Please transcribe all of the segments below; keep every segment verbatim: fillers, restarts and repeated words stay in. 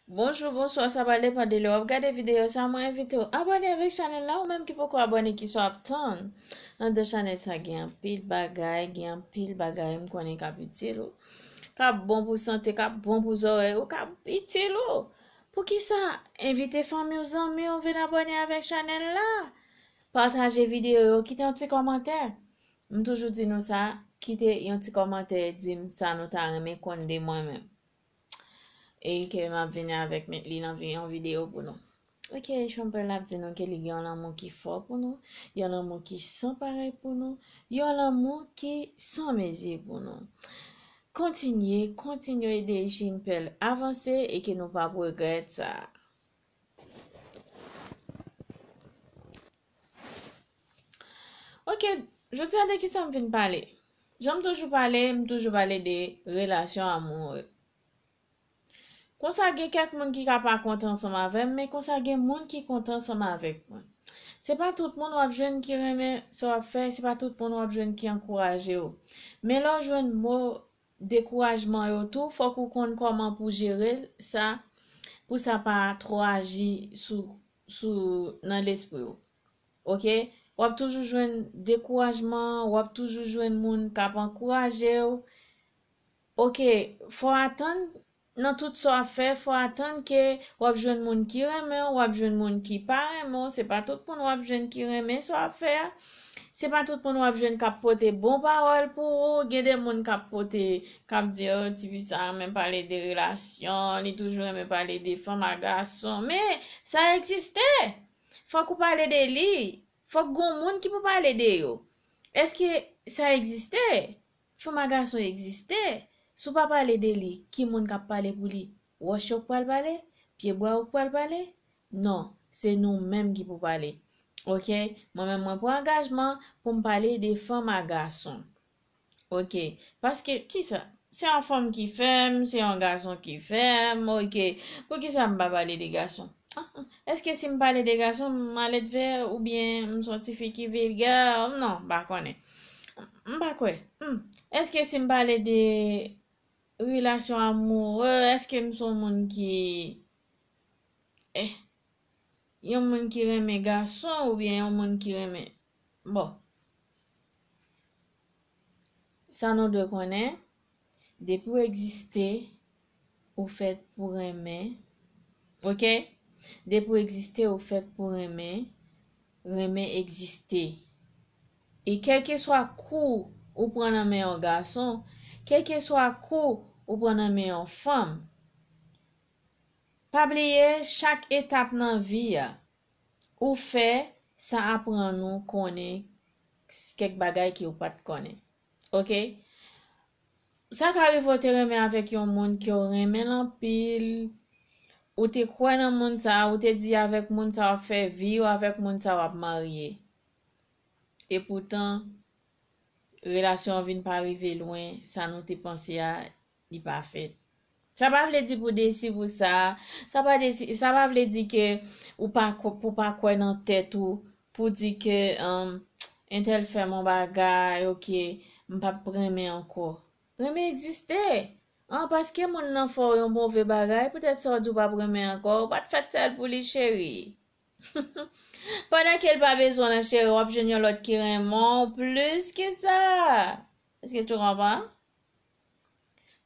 Bonjou, bonswa, sa va depann de lè w ap gade videyo sa. Mwen envite w abòne avèk chanèl la, ou menm ki poko abòne, kisa w ap tann? Anndan chanèl sa gen anpil bagay, gen anpil bagay m konnen k ap itil ou, k ap bon pou sante, k ap bon pou zòrèy ou, k ap itil ou. Poukisa envite fanmi w, zanmi w vin abòne avèk chanèl la? Pataje videyo yo, kite yon ti kòmantè. M toujou di nou sa, kite yon ti kòmantè, di m sa nou ta renmen konn de mwen menm. E ke m ap vini avèk met li nan vi-, yon videyo pou nou. Ok, Chanpèl ap di nou ke li gen yon lanmou ki fò pou nou, yon lanmou ki san parèy pou nou, yon lanmou ki san mezi pou nou. Kontinye, kontinye ede Chanpèl avanse e ke nou p ap regrèt sa. Ok, jodi a de kisa m vin pale? Jan m toujou pale, m toujou pale de relasyon amoure. Konsa gen kèk moun ki ka pa kontan ansanm avè m, men konsa gen moun ki kontan ansanm avèk mwen. Se pa tout moun w ap jwenn ki renmen sa w ap fè, se pa tout moun w ap jwenn ki ankouraje w. Men lè w jwenn mo dekourajman yo tou, fòk ou konn kòman pou jere sa, pou sa pa twò aji sou, sou, nan lespri w. Ok? W ap toujou jwenn dekourajman, w ap toujou jwenn moun k ap ankouraje w. Ok, fò atann nan tout sa w ap fè, fò atann ke w ap jwenn moun ki renmen w, w ap jwenn moun ki pa renmen w. Se pa tout moun w ap jwenn ki renmen sa w ap fè a. Se pa tout moun w ap jwenn k ap pote bon pawòl pou ou. Gen de moun k ap pote, k ap di, "Oh, tifi sa renmen pale de relasyon, li toujou renmen pale de fanm a gason." Men, sa egziste! Fòk ou pale de li. Fòk gon moun ki pou pale de yo. Èske sa egziste? Fanm a gason egziste. Si w pa pale de li, ki moun k ap pale pou li? Wòch yo k pral pale? Pyebwa yo k pral pale? Non, se nou menm ki pou pale. Ok? Mwen menm, mwen pran angajman pou m pale de fanm a gason. Ok. Paske, kisa? Se yon fanm ki fè m, se yon gason ki fè m, ok. Poukisa m pa pale de gason? Ah, ah. Èske si m pale de gason, m maledve oubyen m se yon tifi ki vilgè? Non, m pa konnen. M pa kwè. Hmm. Èske si m pale de relasyon amoure, èske m se yon moun ki, eh, yon moun ki renmen gason oubyen yon moun ki renmen, bon. Sa nou dwe konnen, depi w egziste, ou fèt pou renmen. Ok? Depi w egziste, ou fèt pou renmen. Renmen egziste. E kèlkeswa kou ou pran nan men yon gason, kèlkeswa kou ou pran nan men yon fanm, pa bliye, chak etap nan vi a, ou fè, sa aprann ou konnen kèk bagay ke ou pa t konnen. Ok? Sa ka rive w te renmen avèk yon moun ke w renmen l anpil, ou te kwè nan moun sa, ou te di avèk moun sa w ap fè vi, ou avèk moun sa w ap marye. Epoutan, relasyon an vin pa rive lwen, sa nou te panse a, li pa fèt. Sa pa vle di pou desi pou sa, sa pa desi, sa pa vle di ke ou pa, pou pa kwè nan tèt ou, pou di ke, um, entèl fè m yon bagay, ok, m p ap renmen ankò. Renmen egziste. An, paske moun nan fè w yon move bagay, poutèt sa w di w p ap renmen ankò, ou pa t fèt sèl pou li, cheri. Pandan ke l pa bezwen w la, cheri, w ap jwenn yon lòt ki renmen w plis ke sa. Èske tu konprann?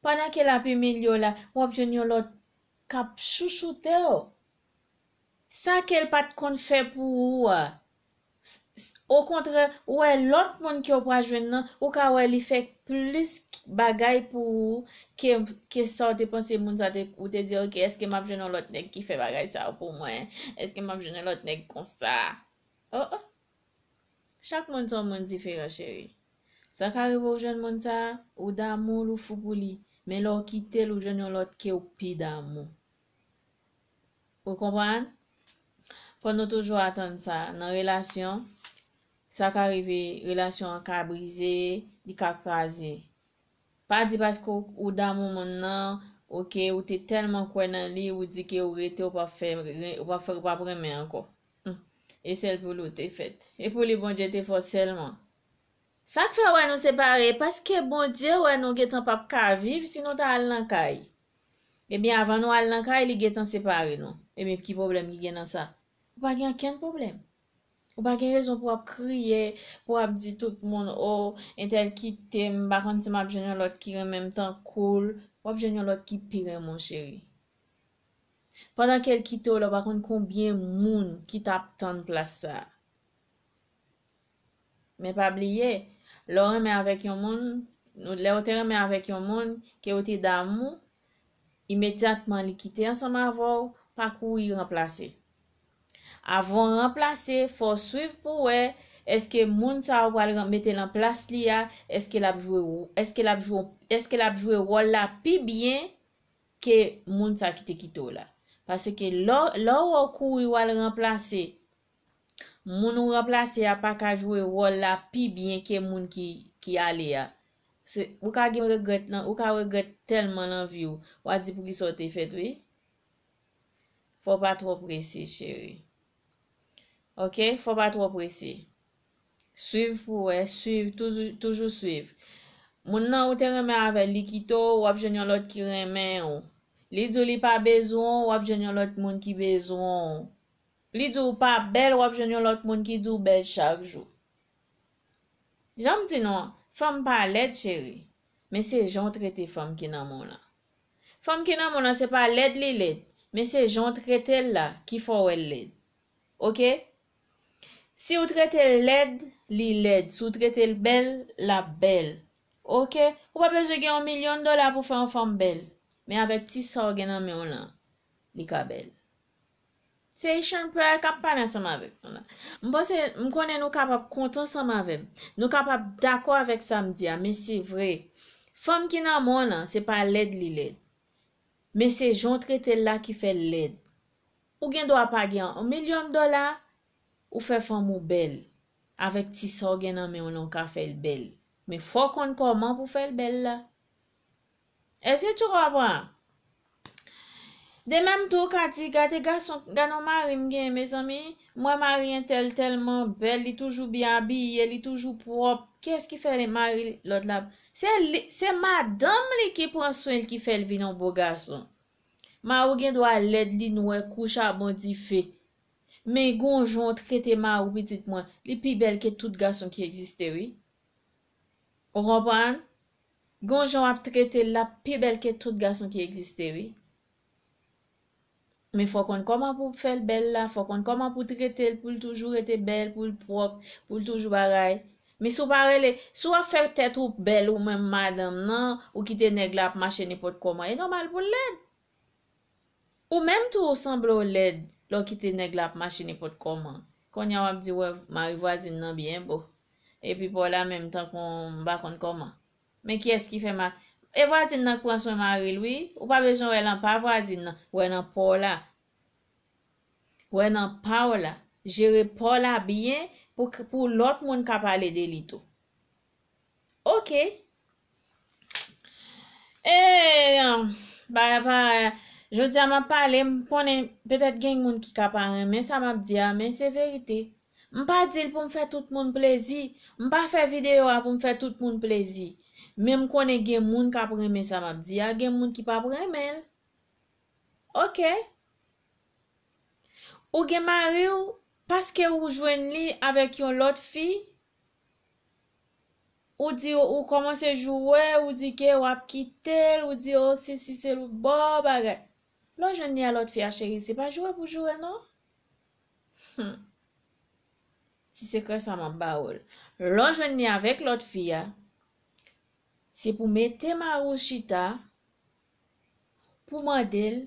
Pandan ke l ap imilye w la, w ap jwenn yon lòt k ap chouchoute w. Sa ke l pa t konn fè pou ou a, s-, s-, okontrè, ou wè lòt moun ke w pral jwenn nan, ou ka wè li fè plis k-, bagay pou ou ke, ke sa w te panse moun sa te, ou te di, "Ok, èske m ap jwenn yon lòt nèg ki fè bagay sa yo pou mwen? Èske m ap jwenn yon lòt nèg konsa?" Oh, oh. Chak moun se yon moun diferan, cheri. Sa ka rive w jwenn moun sa, ou damou l, ou fou pou li. Men lè w kite l, ou jwenn yon lòt ke w pi damou. Ou konprann? Fò nou toujou atann sa. Nan relasyon, sa ka rive, relasyon an ka brize, li ka kraze. Pa di paske w, ou damou moun nan, ok, ou te tèlman kwè nan li, ou di ke ou rete, ou p ap fè, ou p ap fè, ou p ap renmen ankò. Hmm. E sèl pou li w te fèt. E pou li Bondye te fè w sèlman. Sa k fè w wè nou separe, paske Bondye wè nou gentan p ap ka viv si nou ta al nan kay. Ebyen, avan nou al nan kay, li gentan separe nou. Ebyen, ki pwoblèm ki gen nan sa? Ou pa gen okenn pwoblèm. Ou pa gen rezon pou w ap kriye, pou w ap di tout moun, "O, entèl kite m, m pa konn si m ap jwenn yon lòt ki renmen m tankou l." W ap jwenn yon lòt ki pi renmen w, cheri. Pandan ke l kite w la, ou pa konn konbyen moun ki t ap tann plas sa a. Men pa bliye, lè w renmen avèk yon moun, lè w te renmen avèk yon moun, ke w te damou, imedyatman li kite ansanm avè w, pa kouri ranplase. Avan w ranplase, fò w swiv pou w wè, èske moun sa a ou pral ran-, mete nan plas li a, èske l ap jwe wo-, èske l ap jwe, èske l ap jwe wòl la pi byen ke moun sa ki te kite w la. Paske lè, lè w wè w kouri w al ranplase, moun ou ranplase a pa ka jwe wòl la pi byen ke moun ki, ki ale a. Se, ou ka gen regrèt nan, ou ka regrèt tèlman nan vi w, w a di poukisa w te fèt, wi. Fò w pa twò prese, cheri. Oke? Fò w pa twò prese. Swiv pou w wè, swiv, toujou, toujou swiv. Moun nan ou te renmen avè l, li kite w, w ap jwenn yon lòt ki renmen w. Li di w li pa bezwen w, w ap jwenn yon lòt moun ki bezwen w. Li di w ou pa bèl, w ap jwenn yon lòt moun ki di w bèl chak jou. Jan m di nou an, fanm pa lèd, cheri. Men se jan w trete fanm ki nan men w lan. Fanm ki nan men w lan, se pa lèd li lèd, men se jan w trete l la ki fè w wè l lèd. Oke? Si w trete l lèd, li lèd. Si w trete l bèl, l ap bèl. Oke? Ou pa bezwen gen yon milyon dola pou fè yon fanm bèl. Men avèk ti sa w gen nan men w lan, li ka bèl. Se Ishan Pearl k ap pale ansanm avèk nou la. M panse, m konnen nou kapab kontan ansanm avè m. Nou kapab dakò avèk sa m di a, men se vre. Fanm ki nan men w lan, se pa lèd li lèd. Men se jan w trete l la ki fè l lèd. Ou gen dwa pa gen yon milyon dola, ou fè fanm ou bèl. Avèk ti sa w gen nan men w lan, ou ka fè l bèl. Men fò w konn kòman pou w fè l bèl la. Èske tu konpran? De menm tou, ou ka di, "Gade gason, gade yon mari m genyen, mezanmi. M wè mari entèl tèlman bèl, li toujou byen abiye, li toujou pwòp. Kiyès ki fè mari lòt la?" Se li, se madanm li ki pran swen l, ki fè l vin yon bo gason. Mari w gen dwa lèd, li nwè kou chabon dife. Men gon jan w trete mari w, pitit mwen, li pi bèl ke tout gason ki egziste, wi. Ou konprann? Gon jan w ap trete l, l ap pi bèl ke tout gason ki egziste, wi. Men fò w konn kòman pou w fè l bèl la, fò w konn kòman pou w trete l, pou l toujou rete bèl, pou l pwòp, pou l toujou bagay. Men si w pa rele, si w ap fè tèt ou bèl ou menm madanm nan, ou kite nèg la ap mache nenpòt kòman, e nòmal pou l lèd. Ou menm tou ou sanble w lèd lè w kite nèg la ap mache nenpòt kòman. Kounye a w ap di, "Wè, mari vwazin nan byen bo. Epi pa w la menm tankou m pa konn kòman." Men kiyès ki fè ma-, e vwazin nan k pran swen mari l, wi. Ou pa bezwen wè nan pa vwazin nan, wè nan pa w la. Wè nan pa w la. Jere pa w la byen pou k-, pou lòt moun ka pale de li tou. Oke. E, ba, ba, jodi a m ap pale, m konnen petèt gen moun ki ka pa renmen sa m ap di a, men se verite. M pa di l pou m fè tout moun plezi. M pa fè videyo a pou m fè tout moun plezi. Men m konnen gen moun k ap renmen sa m ap di a, gen moun ki p ap renmen l. Oke. Ou gen mari w, paske ou jwenn li avèk yon lòt fi, ou di, ou kòmanse joure, ou di ke w ap kite l, ou di, "O, sesi, se l, bò bagay." Lè w jwenn li a lòt fi a, cheri, se pa joure pou joure, non. Hmm. Ti sekrè sa m ap ba w l. Lè w jwenn li avèk lòt fi a, se pou mete mari w chita, pou mande l,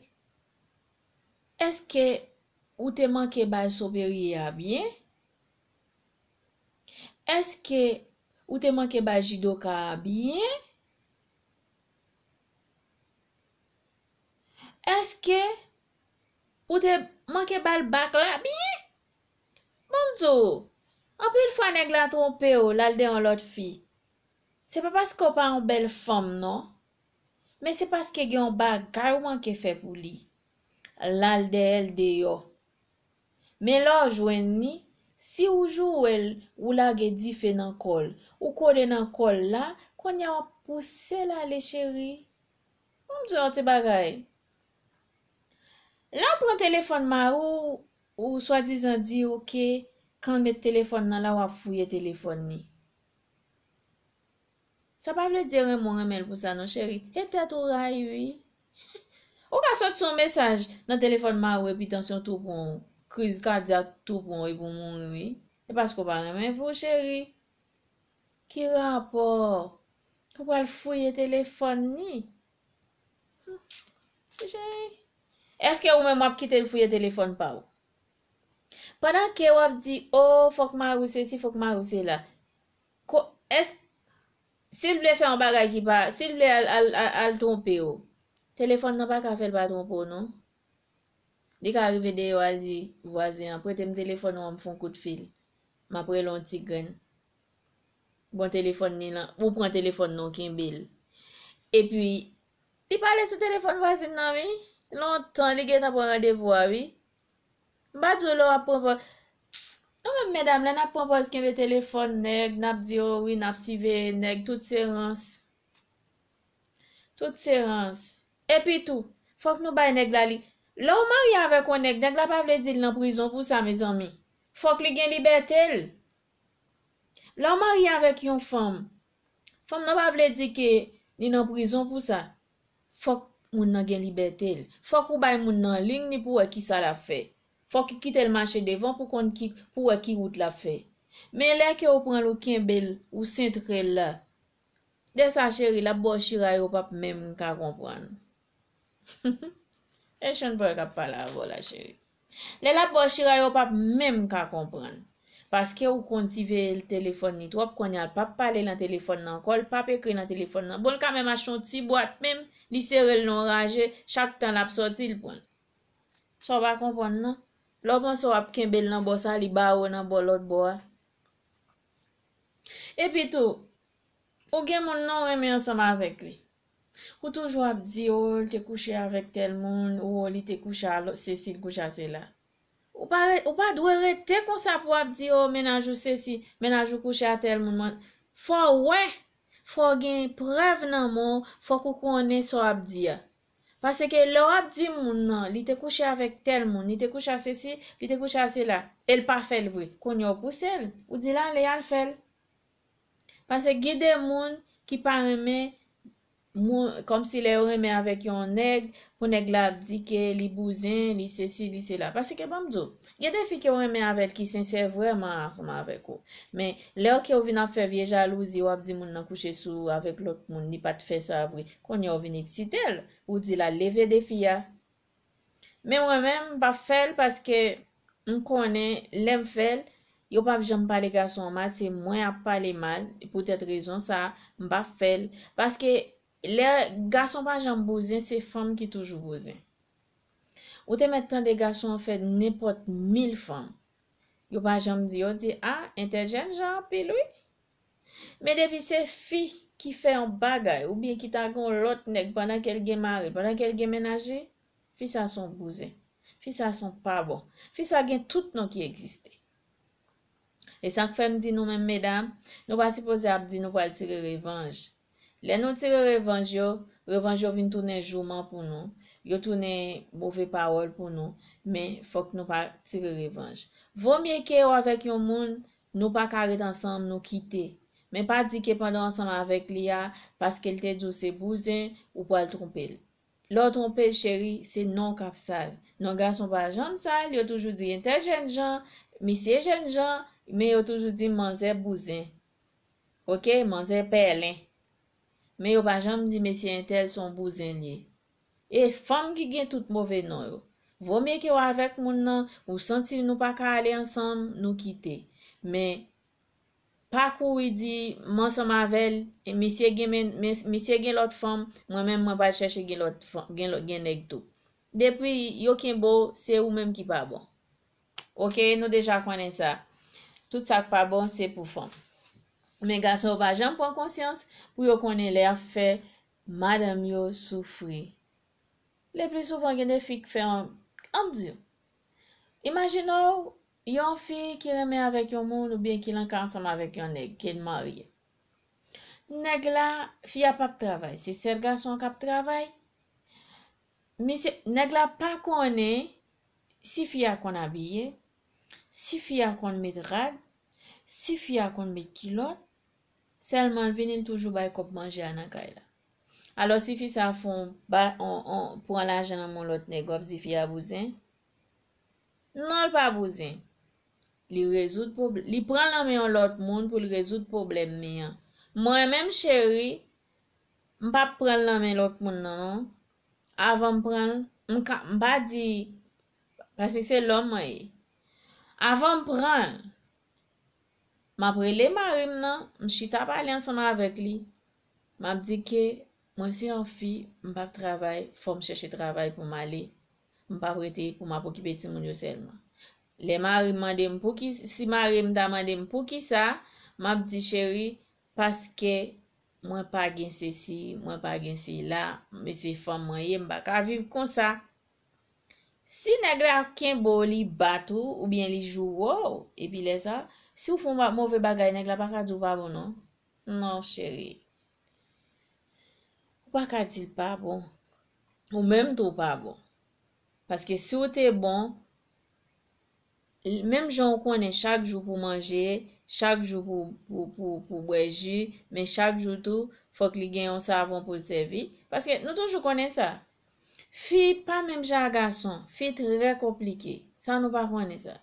èske ou te manke bay soperye a byen? Èske ou te manke bay jidoka a byen? Èske ou te manke ba l bak la byen? Ban m di w, anpil fwa nèg la twonpe w, l al dèyè yon lòt fi. Se pa paske w pa yon bèl fanm, non. Men se paske gen yon bagay ou manke fè pou li. L al dèyè l deyò. Men lè w jwenn li, si ou joure l, ou lage dife nan kò l, ou kole nan kò l la, kounye a w ap pouse l ale, cheri. Ban m di w yon ti bagay. Lè w pran telefòn mari w, ou swadizan di, oke, kan l met telefòn nan la, w ap fouye telefòn li. Sa pa vle di renmen w renmen l pou sa non, cheri. E tèt ou ray, wi. Ou ka sot sou yon mesaj nan telefòn mari w epi tansyon tou pran w, kriz kadyak tou pran w epi w mouri, wi. E paske w pa renmen vi w, cheri. Ki rapò? Ou pral fouye telefòn li? Hmm. Cheri. Èske ou menm w ap kite l fouye telefòn pa w? Pandan ke w ap di, o, fòk mari w sesi, fòk mari w sela. Ko, èske, si l vle fè yon bagay ki pa, si l vle al, al, al, al twonpe w, telefòn nan pa ka fè l pa twonpe w, non. Li ka rive deyò al di vwazen an, prete m telefòn ou an, m fè yon kout fil. M ap rele yon ti grenn. Bon, telefòn li lan, ou pran telefòn nan, w kenbe l. Epi, li pale sou telefòn vwazin nan, wi. Lontan, li gentan pran randevou a, wi. M pa di w lè w ap pran pòz. Nou menm medam, lè n ap pran pòz kenbe telefòn nèg, n ap di, o wi, n ap siveye nèg, tout se rans. Tout se rans. Epi tou, fòk nou bay nèg la li. Lè w marye avèk yon nèg, nèg la pa vle di l nan prizon pou sa, mezanmi. Fòk li gen libète l. Lè w marye avèk yon fanm, fanm nan pa vle di ke li nan prizon pou sa. Fòk moun nan gen libète l. Fòk ou bay moun nan liy li pou wè kisa l ap fè. Fòk ou kite l mache devan pou konn ki, pou wè ki wout l ap fè. Men lè ke ou pran l, ou kenbe l, ou sentre l la. De sa, cheri, l ap ba w chira yo, w p ap menm ka konprann. E Sean Paul k ap pale avè w la, cheri. Lè l ap ba w chira yo, w p ap menm ka konprann. Paske ou konn siveye l telefòn li twòp, kounye a l p ap pale nan telefòn nan ankò, l p ap ekri nan telefòn nan. Bon, l ka menm achte yon ti bwat menm, li sere l nan yon raje, chak tan l ap sòti, l pran l. Sa w pa konprann, non? Lè w panse w ap kenbe l nan bò sa, li bare w nan bò, lòt bò a. Epi tou, ou gen moun nan w renmen ansanm avèk li. Ou toujou ap di, o, l te kouche avèk tèl moun, o, li te kouche a lòt, sesi, l kouche a sela. Ou pa re-, ou pa dwe rete konsa pou w ap di, o, mennaj ou sesi, mennaj ou kouche a tèl moun. Mwen, fò w wè, fò w gen prèv nan men w, fòk ou konnen sa w ap di a. Paske lè w ap di moun nan, li te kouche avèk tèl moun, li te kouche a sesi, li te kouche a sela, e l pa fè l vre. Kounye a w pouse l, ou di l ale, al fè l. Paske gen de moun ki pa renmen moun, kòmsi lè yo renmen avèk yon nèg, pou nèg la ap di ke li bouzen, li sesi, li sela. Paske ban m di w, gen de fi ke w renmen avè l ki sensè vrèman ansanm avèk ou. Men, lè ke w vin ap fè vye jalouzi, w ap di moun nan kouche sou ou avèk lòt moun, li pa t fè sa vre. Kounye a w vin eksite l, ou di l al leve defi a. Men mwen menm, m p ap fè l paske m konnen lè m fè l, yo p ap janm pale gason an mal, se mwen ap pale mal. Poutèt rezon sa a, m p ap fè l. Paske lè gason pa janm bouzen, se fanm ki toujou bouzen. Ou te mèt tande gason an fè nenpòt mil fanm. Yo pa janm di, yo di, a, entèl jènjan anpil, wi. Men depi se fi ki fè yon bagay, oubyen ki ta gen yon lòt nèg pandan ke l gen mari, pandan ke l gen mennaj li, fi sa se yon bouzen. Fi sa se yon pa bon. Fi sa gen tout non ki egziste. E sa k fè m di nou menm medam, nou pa sipoze ap di nou pral tire revanj. Lè nou tire revanj yo, revanj yo vin tounen jouman pou nou. Yo tounen move pawòl pou nou. Men fòk nou pa tire revanj. Vomye ke w avèk yon moun, nou pa ka ret ansanm, nou kite. Men pa di ke pandan w ansanm avèk li a, paske l te di w se bouzen, ou pral twonpe l. Lè w twonpe l, cheri, se non w k ap sal. Non gason pa janm sal, yo toujou di entèl jènjan, misye jènjan, men yo toujou di manzè bouzen. Oke, manzè pèlen. Men yo pa janm di mesye entèl se yon bouzen li ye. E fanm ki gen tout move non yo. Vomye ke w avèk moun nan, ou santi nou pa ka ale ansanm, nou kite. Men, pa kouri di, m ansanm avè l, e misye gen men, men, misye gen lòt fanm, mwen menm mwen pral chèche gen lòt fanm, gen lòt, gen nèg tou. Depi yo kenbe w, se ou menm ki pa bon. Oke, nou deja konnen sa. Tout sa k pa bon, se pou fanm. Men gason yo pa janm pran konsyans pou yo konnen lè y ap fè madanm yo soufri. Le pli souvan, gen de fi k fè yon, ann di w. Imajine w, yon fi ki renmen avèk yon moun oubyen ki lan kay ansanm avèk yon nèg, ke l marye. Nèg la, fi a p ap travay, se sèl gason an k ap travay. Misye, nèg la pa konnen si fi a konn abiye, si fi a konn met rad, si fi a konn met kilòt, sèlman l vini, l toujou bay kòb manje a nan kay la. Alò, si fi sa a fè on, ba, on, on, pran lajan nan men yon lòt nèg, w ap di fi a bouzen? Non, l pa bouzen. Li rezoud pwoblèm, li pran l nan men yon lòt moun pou l rezoud pwoblèm li an. Mwen menm, cheri, m p ap pran l nan men lòt moun nan, non. Avan m pran l, m ka, m pa di, paske se lòm mwen ye. Avan m pran l, m ap rele mari m nan, m chita pale ansanm avèk li. M ap di ke mwen se yon fi, m p ap travay, fò m chèche travay pou m ale. M p ap rete pou m ap okipe timoun yo sèlman. Lè mari m mande m poukisa, si mari m ta mande m poukisa, m ap di, cheri, paske mwen pa gen sesi, mwen pa gen sela, men se fanm mwen ye, m pa ka viv konsa. Si nèg la kenbe w, li bat ou, oubyen li joure w, epi lè sa, si w fè yon ba-, move bagay, nèg la pa ka di w pa bon, non. Non, cheri. Ou pa ka di l pa bon. Ou menm tou w pa bon. Paske si w te bon, menm jan w konnen chak jou pou manje, chak jou pou, pou, pou, pou bwè ji, men chak jou tou, fòk li gen yon savon pou l sèvi. Paske nou toujou konnen sa. Fi pa menm jan a gason. Fi trè konplike. Sa nou pa konnen sa.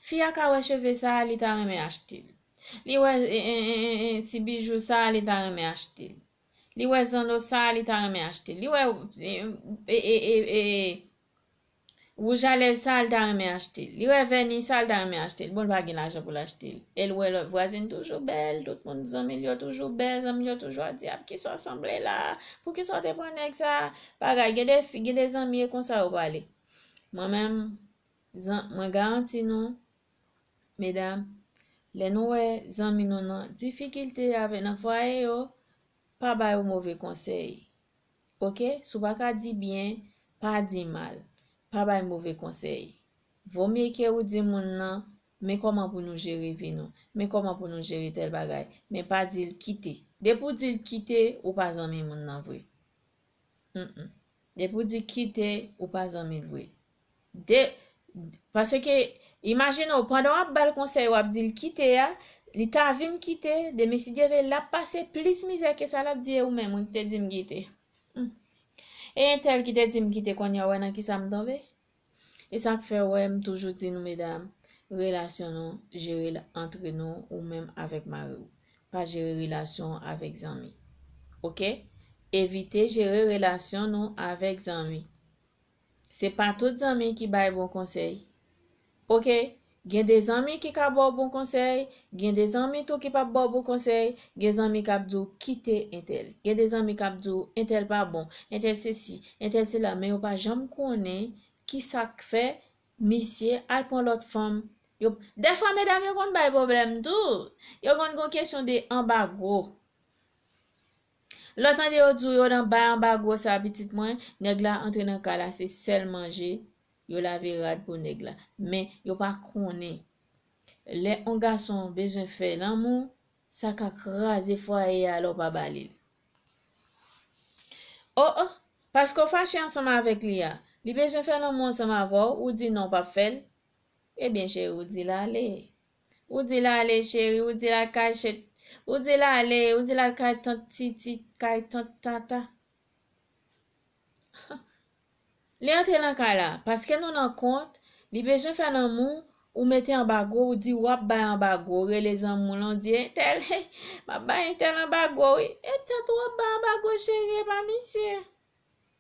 Fi a ka wè cheve sa a, li ta renmen achte l. Li wè, e, e, e, e, e, ti bijou sa a, li ta renmen achte l. Li wè zanno sa a, li ta renmen achte l. Li wè, e, e, e, e, e, wouj a lèv sa a, li ta renmen achte l. Li wè vèni sa a, li ta renmen achte l. Bon, l pa gen lajan pou l achte l. E l wè lòt vwazin toujou bèl, tout moun, zanmi l yo toujou bèl, zanmi l yo toujou ap di, ap kisa w sanble la? Poukisa w te pran nèg sa a? Bagay, gen de fi, gen de zanmi, e konsa yo pale. Mwen menm, zan-, mwen garanti nou, medam, lè nou wè zanmi nou nan difikilte avè nan fwaye yo, pa ba yo move konsèy. Oke? Si w pa ka di byen, pa di mal. Pa bay move konsèy. Vomye ke ou di moun nan, men kòman pou nou jere vi nou, men kòman pou nou jere tèl bagay, men pa di l kite. Depi w di l kite, ou pa zanmi moun nan vre. Mm-mm. Depi w di kite, ou pa zanmi l vre. De, paske, imajine w, pandan w ap ba l konsèy, w ap di l kite a, li ta vin kite, demen si Dye vle, l ap pase plis mizè ke sa l ap di e ou menm, wi, ki te di m kite. Hmm. E entèl ki te di m kite, kounye a, w wè nan kisa m tonbe? E sa k fè, w wè, m toujou di nou, medam, relasyon nou, jere l antre nou, ou menm avèk mari w. Pa jere relasyon w avèk zanmi. Oke? Evite jere relasyon nou avèk zanmi. Se pa tout zanmi ki bay bon konsèy. Oke? Gen de zanmi ki ka ba w bon konsèy, gen de zanmi tou ki p ap ba w bon konsèy, gen zanmi k ap di w kite entèl. Gen de zanmi k ap di w entèl pa bon, entèl sesi, entèl sela, men yo pa janm konnen ki sa k fè misye al pran lòt fanm. Yo, dèfwa, medam yo konn bay pwoblèm tou. Yo konn gon kesyon de anbago. Lè w tande yo di w yo nan bay anbago sa, pitit mwen, nèg la antre nan kay la, se sèl manje, yo lave rad pou nèg la. Men, yo pa konnen. Lè yon gason bezwen fè lanmou, sa ka kraze fwaye a lè w pa ba li l. O, o, paske w fache ansanm avèk li a. Li bezwen fè lanmou ansanm avè w, ou di non, w p ap fè l. Ebyen, cheri, ou di l ale. Ou di l ale, cheri, ou di l al kay chet, ou di l ale, ou di l al kay tant Titi, kay tant Tata. Li antre nan kay la, paske nou nan kont, li bezwen fè lanmou, ou mete anbago, ou di w ap bay anbago, ou rele zanmi w lan, ou di entèl, m ap bay entèl anbago, wi. Entèl tou w ap bay anbago, cheri, e pa misye.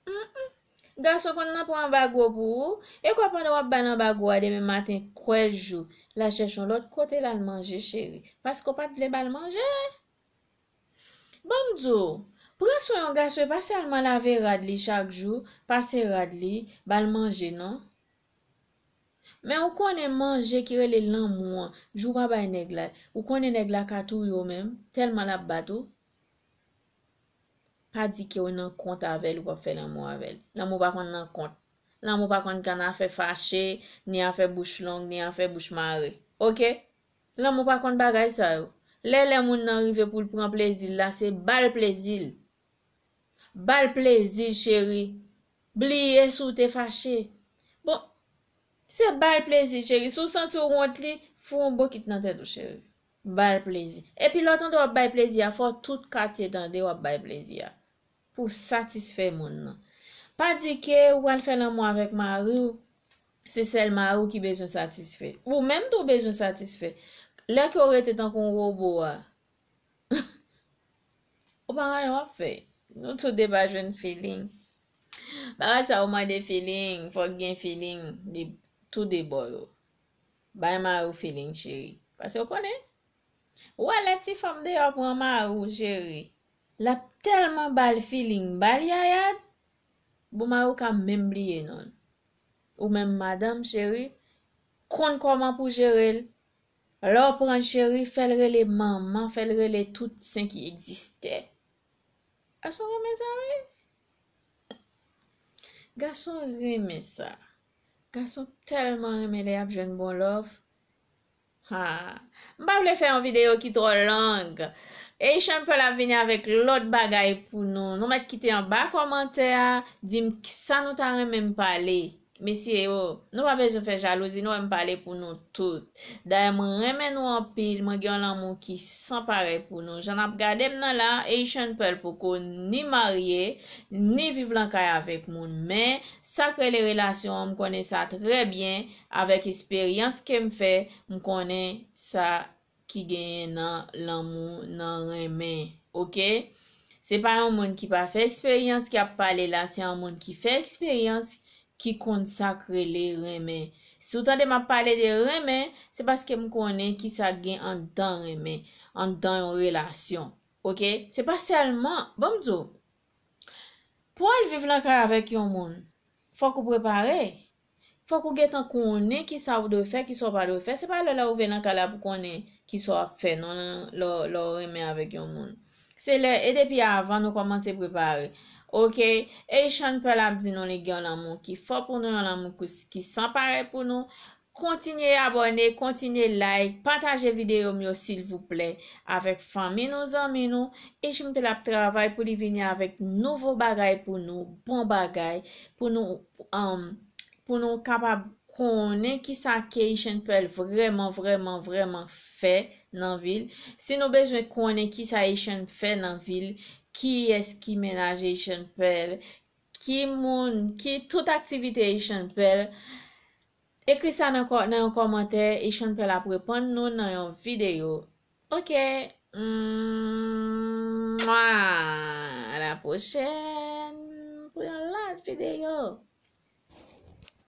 Mm, mm. Gason konn nan pran anbago pou ou, e kwa pandan w ap bay l anbago a demen maten, kwè l jou, l al chèche yon lòt kote l al manje, cheri, paske w pa t vle ba l manje. Ban m di w, pran swen yon gason, e pa sèlman lave rad li chak jou, pase rad li, ba l manje, non. Men ou konnen manje ki rele lanmou an, jou w pa bay nèg la, ou konnen nèg la ka touye w menm, tèlman l ap bat ou. Pa di ke w nan kont avè l, ou p ap fè lanmou avè l. Lanmou pa konn nan kont. Lanmou pa konn ka nan afè fache, ni afè bouch long, ni afè bouch mare. Oke? Lanmou pa konn bagay sa yo. Lè, lè moun nan rive pou l pran plezi l la, se ba l plezi l. Ba l plezi l, cheri. Bliye si w te fache. Bon, se ba l plezi, cheri. Si w santi w wont li, fout yon bokit nan tèt ou, cheri. Ba l plezi. Epi lè w tande w ap bay plezi a, fò tout katye tande w ap bay plezi a. Pou w satisfè moun nan. Pa di ke ou pral fè lanmou avèk mari w, se sèl mari w ki bezwen satisfè. Ou menm tou w bezwen satisfè. Lè ke w rete tankou yon wobo a, ou pa gen anyen w ap fè. Nou tou de pa jwenn feeling. Bagay sa ou mande feeling, fòk gen feeling de tou de bò yo. Bay mari w feeling, cheri. Paske w konnen, ou wè lè ti fanm deyò pran mari w, cheri. L ap tèlman ba l feeling, ba l yayad, bon, mari w ka menm bliye non l. Ou menm madanm, cheri, konn kòman pou jere l. Lè w pran l, cheri, fè l rele manman, fè l rele tout sen ki egziste. Gason renmen sa, wi. Gason renmen sa. Gason tèlman renmen lè y ap jwenn bon love. Ha. M pa vle fè yon videyo ki twò long. Asian Pearl ap vini avèk lòt bagay pou nou. Nou mèt kite anba kòmantè a, di m sa nou ta renmen m pale. Mesye yo, nou pa bezwen fè jalouzi, nou wè m pale pou nou tout. Dayè, mwen renmen nou anpil, mwen gen yon lanmou ki san parèy pou nou. Jan n ap gade m nan la, Asian Pearl poko ni marye, ni viv lan kay avèk moun. Men, sa k rele relasyon an, m konnen sa trè byen, avèk esperyans ke m fè, m konnen sa ki genyen nan lanmou, nan renmen, oke? Se pa yon moun ki pa fè eksperyans ki ap pale la, se yon moun ki fè eksperyans ki konn sa k rele renmen. Si w tande m ap pale de renmen, se paske m konnen ki sa k gen anndan renmen, anndan yon relasyon, oke? Se pa sèlman, ban m di w, pou w al viv lan kay avèk yon moun, fòk ou prepare. Fòk ou gentan konnen ki sa ou dwe fè, ki sa ou pa dwe fè. Se pa lè lè ou rive nan kay la pou konnen ki sa w ap fè, non, lè, lè w renmen avèk yon moun. Se lè, e depi avan nou kòmanse prepare. Oke, Asian Pearl ap di nou li gen yon lanmou ki fò pou nou, yon lanmou ki, ki san parèy pou nou. Kontinye abòne, kontinye like, pataje videyo m yo silvouplè avèk fanmi nou, zanmi nou. Asian Pearl ap travay pou li vini avèk nouvo bagay pou nou, bon bagay, pou nou, um, pou nou kapab konnen ki sa ke Asian Pearl vrèman, vrèman, vrèman fè nan vi l. Si nou bezwen konnen ki sa Asian fè nan vi l, kiyès ki mennaj Asian Pearl, ki moun, ki tout aktivite Asian Pearl, ekri sa nan kò-, nan yon kòmantè, Asian Pearl ap reponn nou nan yon videyo. Oke. Mwah! À la prochaine pou yon lòt videyo.